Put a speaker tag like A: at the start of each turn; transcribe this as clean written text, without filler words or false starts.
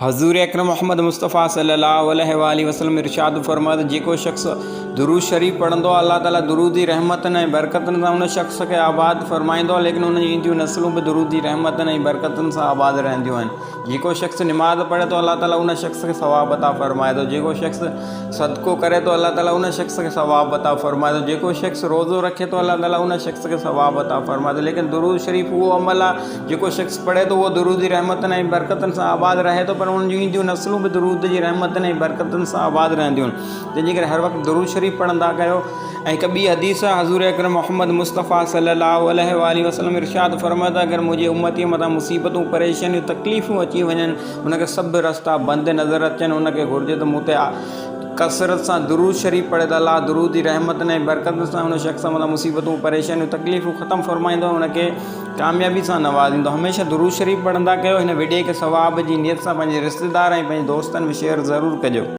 A: حضور اڪرم محمد مصطفيٰ صلي الله عليه واٰله وسلم ارشاد فرمايو ته جيڪو شخص درود شريف پڙهندو آهي الله تعالي درود جي رحمتن ۽ برڪتن سان ان شخص کي آباد فرمائيندو آهي ليڪن ان جون اينديون نسلون به درود جي رحمتن ۽ برڪتن سان آباد رهنديون آهن جيڪو شخص نماز پڙهي ٿو الله تعالي ان شخص کي ثواب عطا فرمائي ٿو جيڪو شخص صدقو ڪري ٿو الله تعالي ان شخص کي ثواب عطا فرمائي ٿو جيڪو شخص روزو رکي ٿو الله تعالي ان شخص کي ثواب عطا فرمائي ٿو ليڪن درود شريف اهو عمل آهي جيڪو شخص پڙهي ٿو اهو درود جي رحمتن ۽ برڪتن سان آباد رهي ٿو پر ان جون اينديون نسلون به درود جي رحمتن ۽ برڪتن سان آباد رهنديون تنهن جي ڪري هر وقت درود شريف پڙهندا ڪيو ۽ هڪ ٻي حديث آهي حضور اڪرم محمد مصطفيٰ صلي الله عليه واٰله وسلم ارشاد فرمايو ته اگر منهنجي امتي مٿان مصيبتون پريشانيون تڪليفون اچي وڃن ان کي سڀ رستا بند نظر اچن ان کي گهرجي ته مون تي ڪثرت سان درود شريف پڙهي ته الله درود جي رحمتن ۽ برڪتن سان ان شخص مٿان مصيبتون پريشانيون تڪليفون ختم فرمائيندو ۽ ان کي ڪاميابي سان نوازيندو. هميشه درود شريف پڙهندا ڪيو. هن وڊيو کي ثواب جي نيت سان پنهنجي رشتيدار ۽ پنهنجي دوستن ۾ شيئر ضرور ڪجو.